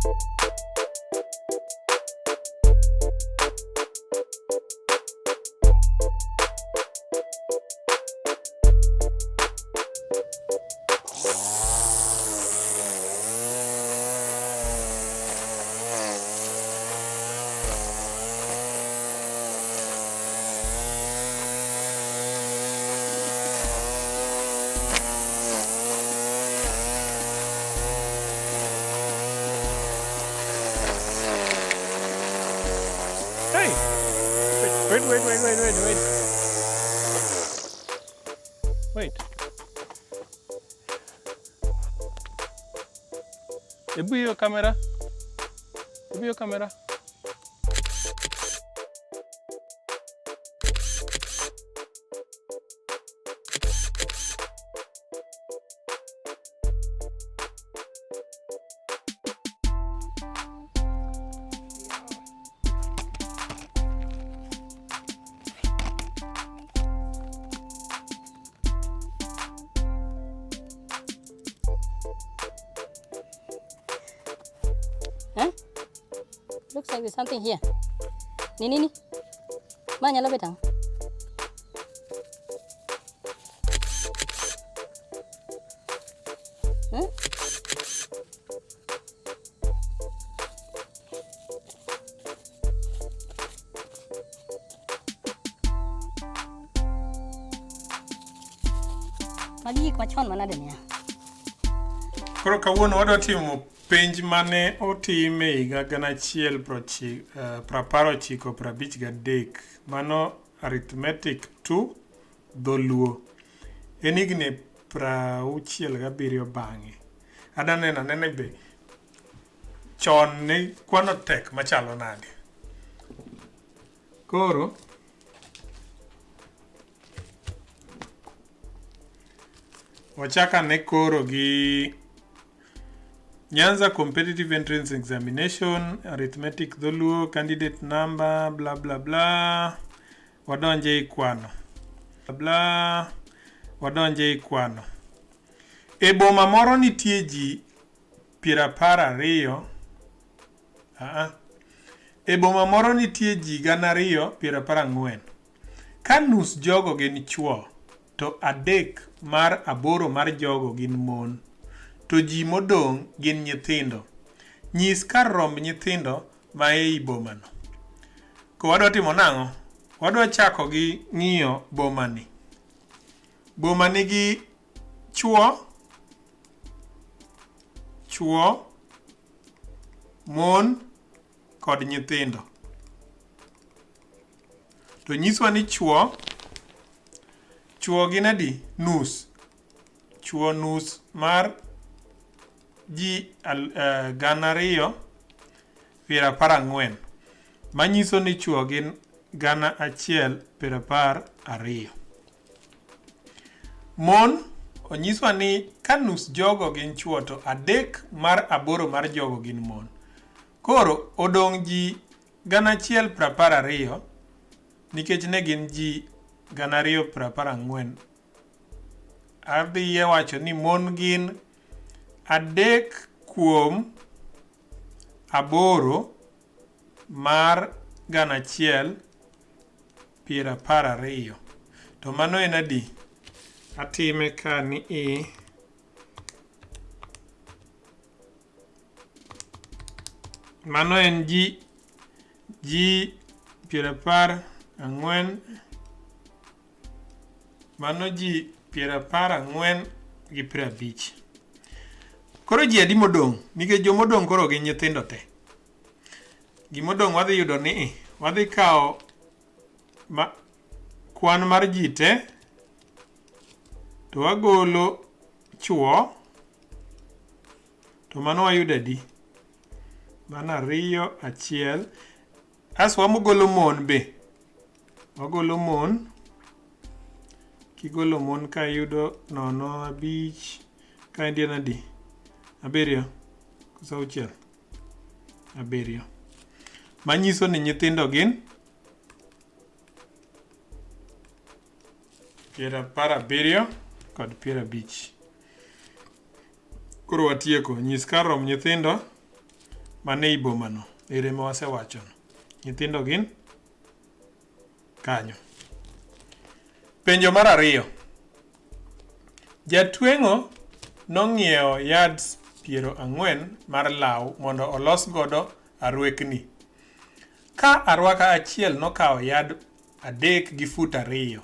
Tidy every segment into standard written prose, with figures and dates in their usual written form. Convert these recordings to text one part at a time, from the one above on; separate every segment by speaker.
Speaker 1: Hey! Wait, wait, wait, wait, wait, wait. Wait. Ebu hiyo kamera. Ebu hiyo kamera.
Speaker 2: Huh? Looks like there's something here. Ni nini? Ma nyalo bet ang'o? Hmm? Magi gik machon manade niya?
Speaker 1: Koro kawuono wadwa timo penj mane otim e higa gana achiel prapar ochiko prabich gadek. Mano arithmetic 2 dholuo. En higni 67 bang'e. Adwa neno anena be chon ne kwano tek machalo nade. Koro wachak ane koro gi Nyanza Competitive Entrance Examination, Arithmetic Dholuo, Candidate Number, bla bla bla. Wadonje i kwano. Bla. Wadonje i kwano. E boma moro nitie ji 12. Aa. E boma moro nitie ji 2,014. Ka nus jogo gin chwo, to adek mar aboro mar jogo gin mon, to ji modong' gin nyithindo. Nyis kar romb nyithindo ma ei bomano. Ko wadwa timo nang'o? Wadwa chako gi ng'iyo bomani. Boma nigi chwo, chwo, mon kod nyithindo. To nyiswa ni chwo, chwo gin adi? Nus. Chwo nus mar ji 2,014. Manyiso ni chwo gin 1,012. Mon, onyiswa ni ka nus jogo gin chwo to adek mar aboro mar jogo gin mon. Koro odong' ji 1,012 nikech ne gin ji 2,014. Adhiye wacho ni mon gin adek kuom aboro mar 1,012. To mano en adi? Atime ka ni i mano en ji 14, mano ji 14 gi 50. Koro ji adi modong'? Nikech jomodong' koro gin nyithindo te. Gimodong' wadhi yudo ni wadhi kawo kwan mar ji te to wagolo chwo to mano wayudo adi? Mano 2 1. As wamogolo mon be. Wagolo mon. Kigolo mon ka iyudo 0 5 ka en adi? 7 koso 6? 7. Manyiso ni nyithindo gin 17 kod 50. Koro watieko. Nyis kar romb nyithindo Man ei bomano. Ere ma wasewachono. Nyithindo gin kanyo. Penjo mar ariyo. Jatweng'o nong'iewo yards 40 mar law mondo olos godo arwekni. Ka arwaka achiel nokawo yard 3 gi fut 2,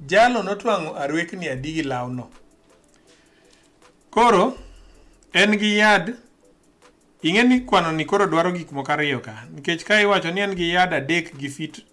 Speaker 1: jalo notwang'o arwekni adi gi lawno? Koro en gi yard, ing'e ni kwano ni koro dwaro gik moko ariyo ka, nikech ka iwacho ni en gi yard 3 gi fut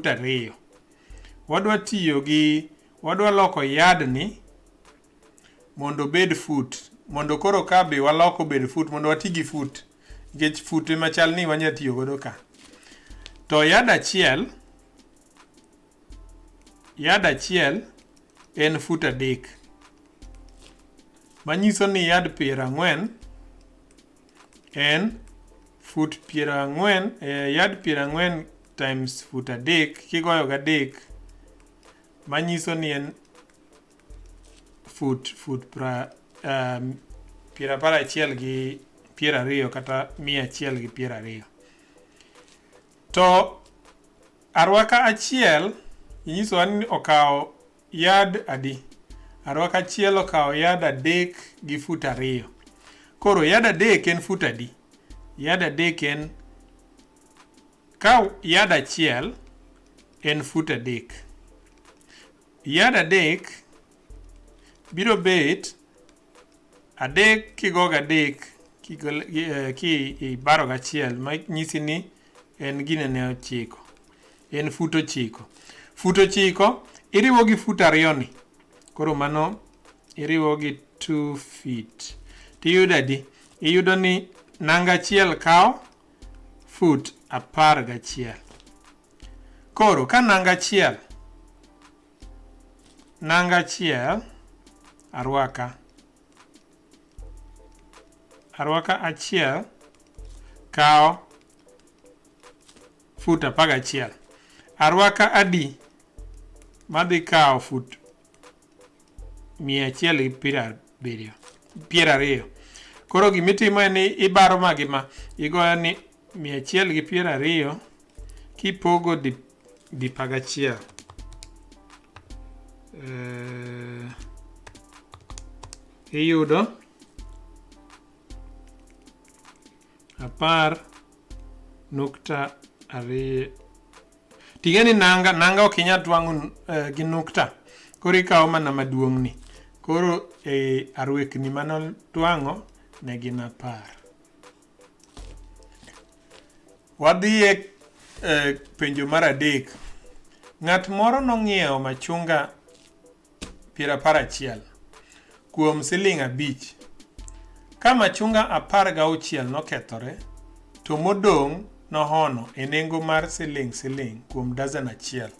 Speaker 1: 2, wadwa tiyo gi, wadwa loko yard ni mondo obed fut, mondo koro ka be waloko obed fut, mondo wati gi fut, nikech fut ema chal ni wanya tiyo godo ka. To yard achiel, yard achiel en fut 3, manyiso ni yard 40 en fut 40, yard 40 times fut 3 kigoyo gi 3, manyiso ni en fut 11 gi 20 kata 120. To arwaka achiel inyisowa ni okawo yard adi? Arwaka achiel okawo yard 3 gi fut 2. Koro yard 3 en fut adi? Yard 3 en, ka yard achiel en fut 3. Yard 3 biro bet 3 kigogo 3 ki ibaro gachiel, manyisi ni en ginene 9. En fut 9. Fut 9 iriwo gi fut 2 ni. Koro mano iriwo gi 2 feet. Tiyudo adi? Iyudo ni nanga achiel kawo fut 11. Koro ka nanga achiel, nanga achiel arwaka, arwaka achiel kawo fut 11. Arwaka adi madhi kawo fut 170, 20? Koro gimitimo en ni ibaro magi ma, igoyo ni 120 kipogo di 11. Iyudo 10.2. Ting'e ni nanga ok inyal twang'o gi nukta. Koro ikawo mana maduong' ni. Koro e arwekni manotwang'o ne gin 10. Wadhi e penjo mar 3. Ng'at moro nong'iewo machunga 11 kuom siling 5. Ka machunga 16 nokethore, to modong' nohono e nengo mar siling siling kuom dozen achiel.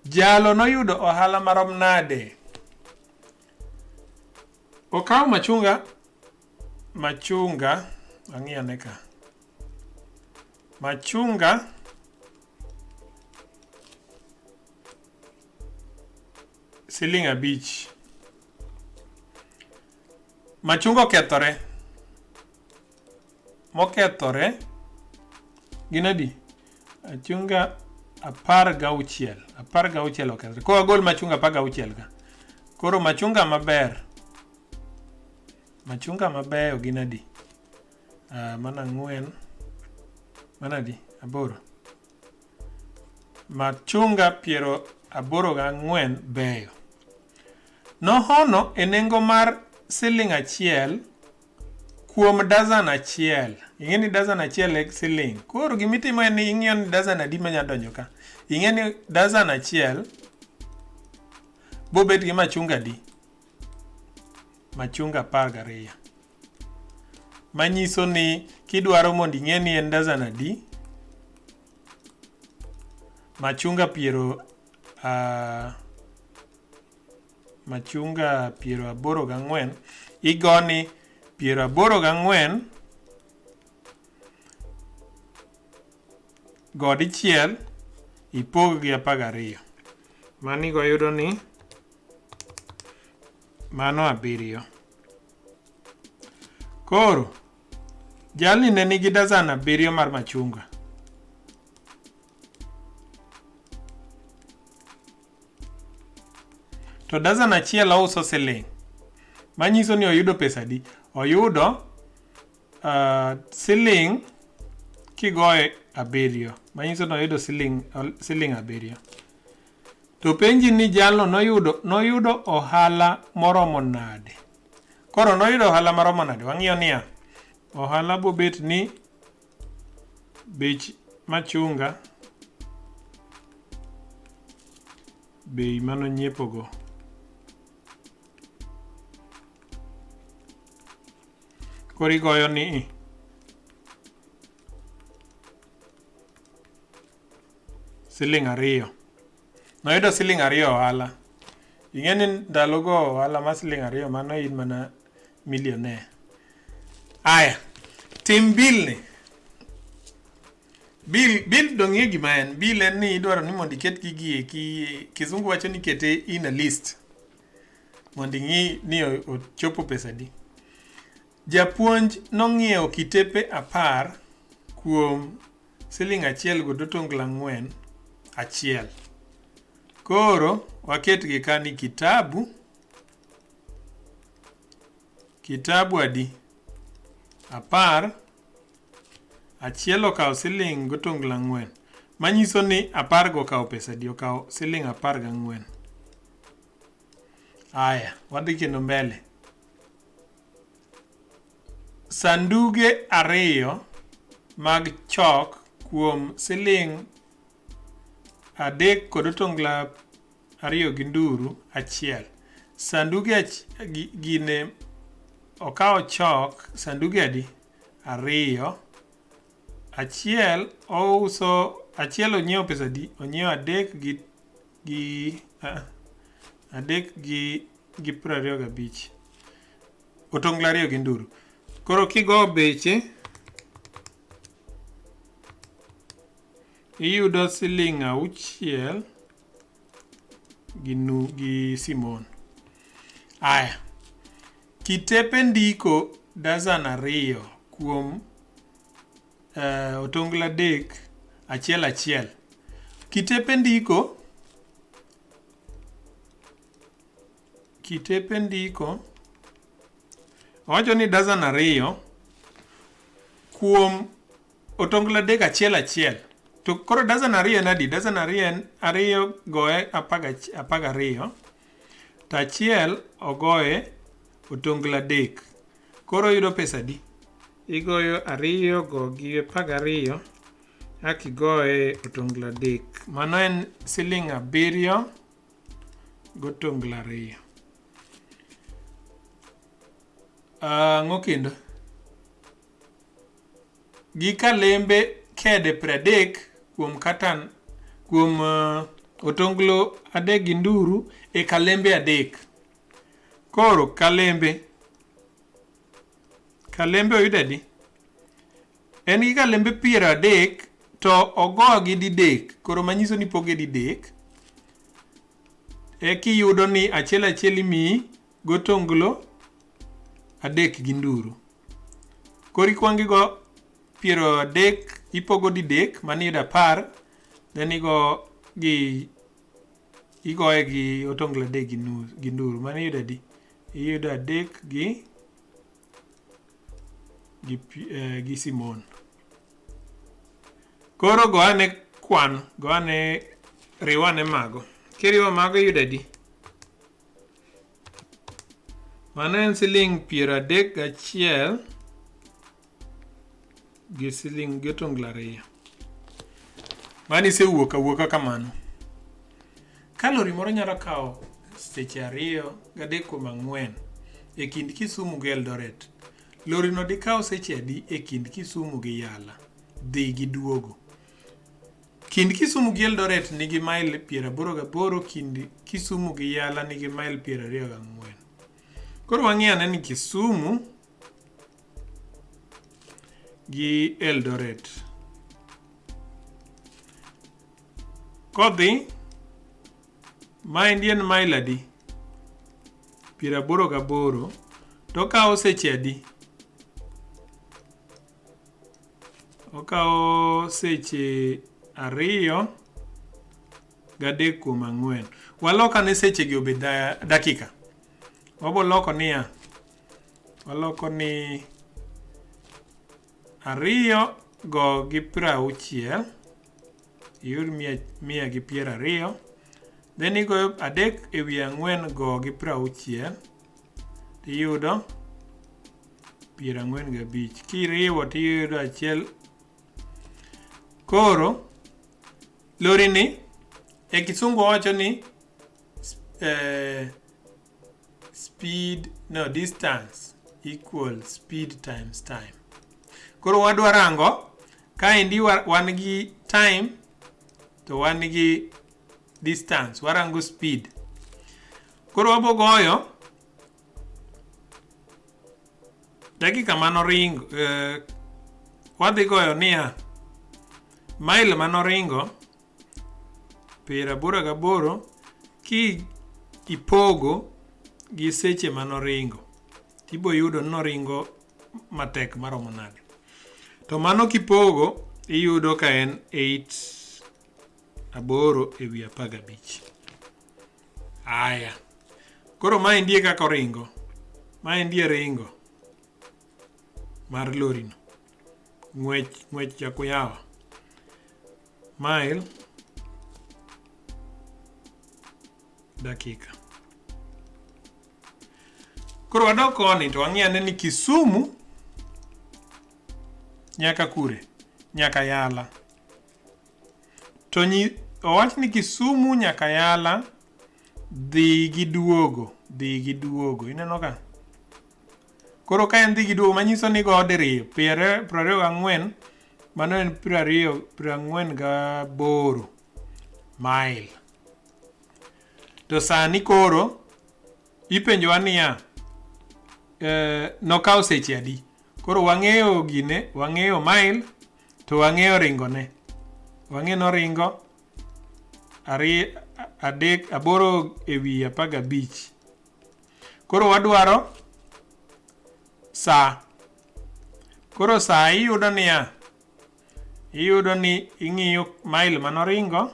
Speaker 1: Jalo noyudo ohala marom nade? Okawo machunga, machunga, ang'i ane ka. Machunga siling 5. Machunga okethore. Mokethore gin adi? Machunga 16. 16 okethore. Koro agol machunga 16 ka. Koro machunga maber. Machunga mabeyo gin adi? Mana 4. Mana adi? 8. Machunga 84 beyo. Nohono e nengo mar siling 1 kuom dozen achiel. Ing'e ni dozen achiel e siling. Koro gimitimo en ni ing'iyo ni dozen adi manya donjo ka. Ing'e ni dozen achiel bobet gi machunga adi? Machunga 12. Manyiso ni kidwaro mondo ing'e ni en dozen adi, machunga piero, machunga 84, igoni 84 go dichiel ipog gi 12. Mani go yudo ni mano 7. Koro, jalni ne nigi dazan 7 mar machunga. To dazan achiel ouso siling'. Manyiso ni oyudo pesa adi? Oyudo siling' kigoye 7. Manyiso ni oyudo siling' 7. To penji ni jalno noyudo ohala moromo nade? Koro noyudo ohala maromo nade? Wang'iyo niya, ohala bobet ni bech machunga, bei manonyiepogo. Koro igoyo ni siling' 2. Noyudo siling' 2 ohala. Ing'e ni ndalogo ohala mar siling' 2 mano in mana millionaire. Aya, tim bill ni. Bill dong' ing'e gima en. Bill en ni idwaro ni mondo iket gigi eki, kizungu wacho ni kete in a list. Mondo ing'i ni ochopo pesa adi. Japuonj nong'iewo kitepe 10 kuom siling' achiel kod otonglo ang'wen achiel. Koro waketgi ka ni kitabu. Kitabu adi? 10. Achiel okawo siling' gotonglo ang'wen. Manyiso ni 10 go okawo pesa adi? Okawo siling' 14. Aya, wadhi kendo mbele. Sanduge 2 mag chok kuom siling' 3 kod otonglo 2 gi nduru achiel. Sanduge gine okawo chok sanduge adi? 2. Achiel ouso, achiel onyiewo pesa adi? Onyiewo adek gi adek gi 25. Otonglo 2 gi nduru. Koro kigo beche iyudo siling' 6 gi simon. Aya, kitepe ndiko dazan 2 kuom otonglo 3 achiel achiel. Kitepe ndiko owacho ni dazan 2 kuom otonglo 3 achiel achiel. To koro dazan 2 en adi? Dazan 2 en 2 goye 12 to achiel ogoye otonglo 3. Koro yudo pesa adi? Igoyo 2 go gi 12 akigoye otonglo 3. Mano en siling' 7 gotonglo 2. Ang'o kendo? Gi kalembe kede 30 kuom katan kuom otonglo 3 gi nduru e kalembe 3. Koro kalembe oyudo adi? En gi kalembe 30 to ogogi didek. Koro manyiso ni poge didek. Eka iyudo ni achiel achiel imiyi gotonglo 3 gi nduru. Koro ikwongo igo 30 ipogo didek mano iyudo 10 then igoye gi otonglo 3 gi nduru mano iyudo adi? Iyudo 3 gi simon. Koro go ane kwan, go ane riw ane mago. Kiriwo mago iyudo adi? Mano en siling' 31 gi siling' gi otonglo 2. Mano isewuok awuoka kamano. Ka lori moro nyalo kawo seche 2 gi 3 kuom 4 e kind Kisumu gi Eldoret, lori no dikaw seche adi e kind Kisumu gi Yala? Dhi gi duogo. Kind Kisumu gi Eldoret nigi mail 88, kind Kisumu gi Yala nigi mail 24. Koro wang'i ane ni Kisumu gi Eldoret. Kodhi, maendi en mail adi? 88. To okawo seche adi? Okawo seche 2 3/4. Walok ane seche gi obed dakika. Wabo loko niya, waloko ni 2 go gi 60, iyud 120. Then igoyo 3/4 go gi 60, tiyudo 45. Kiriwo tiyudo 1. Koro lori ni e kisungu wacho ni speed, no, distance equal speed times time. Koro wadwa rango kaendi wan gi time to wan gi distance, warango speed. Koro wabo goyo dakika manoringo, wadhi goyo niya mile manoringo 88 ki ipogo gi seche manoringo, tibo yudo ni noringo matek maromo nade. To mano kipogo iyudo ka en 8 8/15. Aya. Koro maendi e kaka oringo. Maendi e ringo mar lorino. Ng'wech, ng'wech jakuyawa. Mile dakika. Koro wadok koni to wang'i ane ni Kisumu nyaka kure? Nyaka Yala. To owach ni Kisumu nyaka Yala dhi gi duogo, dhi gi duogo. Ineno ka? Koro ka en dhi gi duogo manyiso ni go diriyo, 24, mano en 20, 48 mile. To sani koro ipenjowa niya, nokawo seche adi? Koro wang'eyo gine, wang'eyo mile, to wang'eyo ringone. Wang'eyo noringo 3 8/15. Koro wadwaro saa. Koro saa iyudo niya, iyudo ni ing'iyo mile manoringo,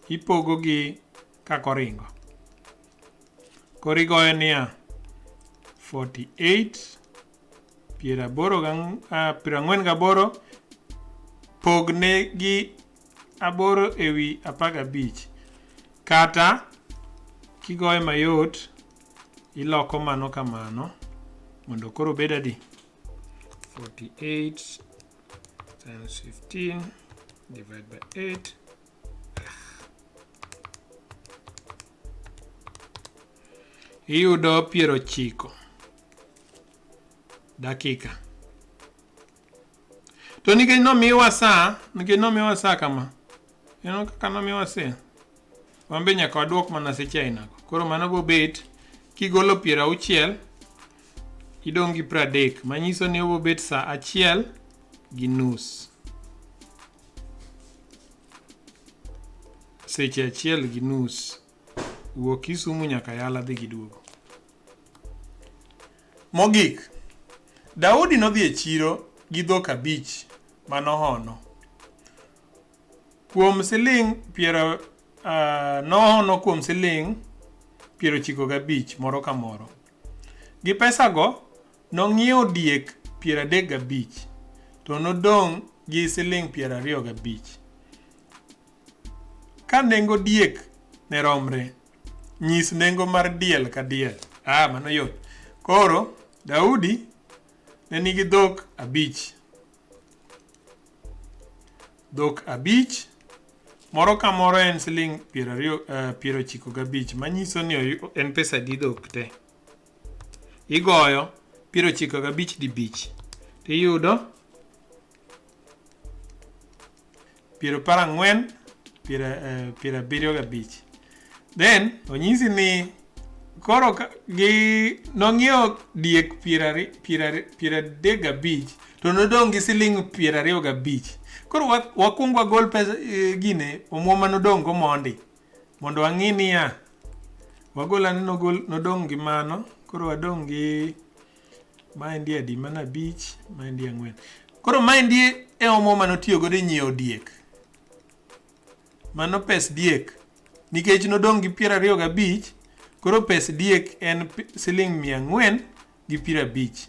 Speaker 1: ipogo gi kaka oringo. Koro igoyo niya 48 48 pogne gi 8/15. Kata kigoye mayot, iloko mano kamano mondo koro obed adi? 48 times 15 divided by 8. Iyudo 90 dakika. To nikech nomiwa saa, nikech nomiwa saa kama, ineno kaka nomiwa saa, wan be nyaka waduok mana seche ainago. Koro mano bobet, kigolo 60, idong' gi 30, manyiso ni obobet saa 1:30. Seche 1:30 wuok Kisumu nyaka Yala dhi gi duogo. Mogik, Daudi nodhi e chiro gi dhok 5 manohono. Kuom siling piero, nohono kuom siling 95 moro ka moro. Gi pesago nong'iewo diek 35 to nodong' gi siling 25. Ka nengo diek ne romre, nyis nengo mar diel ka diel. Mano yot. Koro Daudi ne nigi dhok 5. Dhok 5, moro ka moro en siling 95, manyiso ni en pesa adi dhok te. Igoyo 95 di 5, tiyudo 40, 75. Then onyisi ni koro gi nong'iewo diek 35 to nodong' gi siling 25. Koro wakwong wagol pesa, gine omwom manodong' go mondi mondo wang'i niya wagol ane nodong' gi mano. Koro wadong' gi maendi adi? Mana 5, maendi 4. Koro maendi e omuom mane otiyo godo e nyiewo diek. Mano pes diek. Nikech nodong' gi 25, koro pes diek en siling' 450.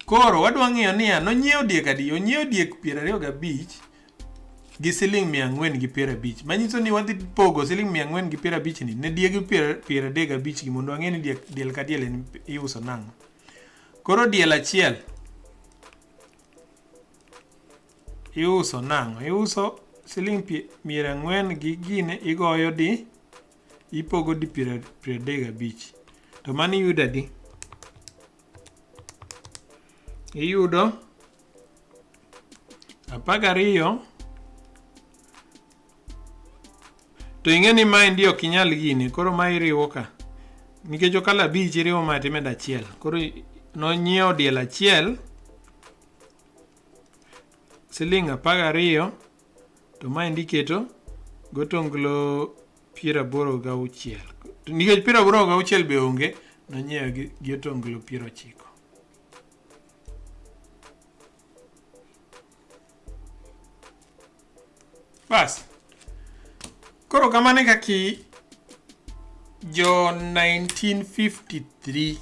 Speaker 1: Koro wadwa ng'iyo niya, nonyiewo diek adi? Onyiewo diek 25 gi siling' 450. Manyiso ni wadhi pogo siling' 450 ni ne diegi 35 gi mondo wang'e ni diek, diel ka diel en iuso nang'o. Koro diel achiel iuso nang'o? Iuso siling' 400 gi gine igoyo di ipogo di 35. To mano iyudo adi? Iyudo 12. To ing'e ni maendi ok inyal gine, koro ma iriwo ka. Nikech okalo 5 iriwo ma timedo 1. Koro nonyiewo diel achiel siling' 12 to maendi iketo gotonglo 86. Nikech 86 be onge, nonyiewe gi otonglo 90. Bas. Koro kamano e kaka jo 1953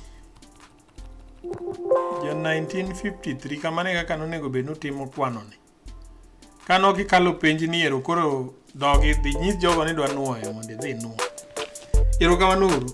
Speaker 1: jo 1953 kamano e kaka nonego bed ni utimo kwanoni. Kane ok ikalo penj ni ero koro dhogi dhi nyis jogo ni idwa nuoyo mondo idhi inuo. Erokamano uru.